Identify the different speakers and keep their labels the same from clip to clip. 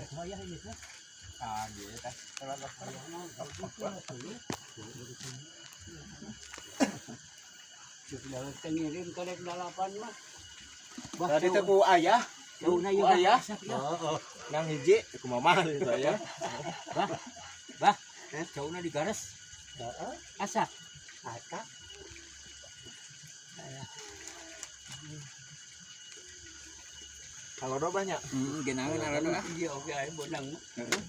Speaker 1: Wayah ieu teh.
Speaker 2: Ah, dia teh.
Speaker 1: Ngirim karek 8 mah.
Speaker 2: Tadi teh ku ayah.
Speaker 1: Ku
Speaker 2: ayah. Heeh. Nang hiji ku mamah itu ayah.
Speaker 1: Bah. Bah. Cauna digares. Heeh. Asak. Asak.
Speaker 2: Kalau do banyak.
Speaker 3: Genaeun alodo ah.
Speaker 1: Iya oke aya bonang.
Speaker 3: Heeh.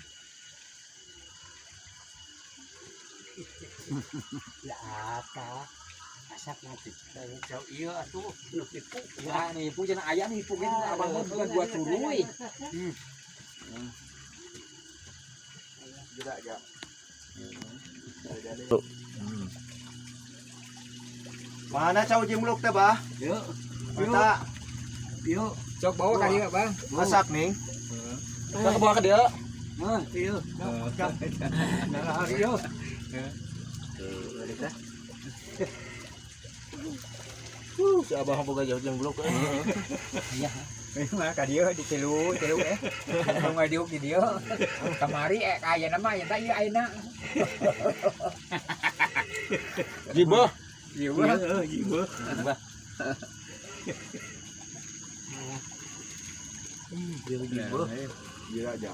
Speaker 1: Ya aka. Asak nanti. Jauh iya atuh nu nipu.
Speaker 3: Ya nipu cenah aya nipu ge abang mah bukan gua curuy.
Speaker 2: Tidak ya. Mana cau jimluk teh, Bah?
Speaker 1: Yuk.
Speaker 2: Mata.
Speaker 1: Yuk.
Speaker 3: Sok bawa ka dieu, Bang.
Speaker 2: Masak nih. Sok bawa ke dieu.
Speaker 1: Hah, iya. Nah, iya.
Speaker 2: Si abah boga jauh jembluk.
Speaker 1: Iya.
Speaker 3: Mah ka dieu di tilu, tilu eh. Nu ngadiuk di dieu. Kamari ayeuna mah aya teh ieu ayeuna.
Speaker 2: Jibeuh.
Speaker 3: Jibeuh.
Speaker 1: Jibeuh.
Speaker 3: Bah.
Speaker 2: Jibeuh. Gila aja.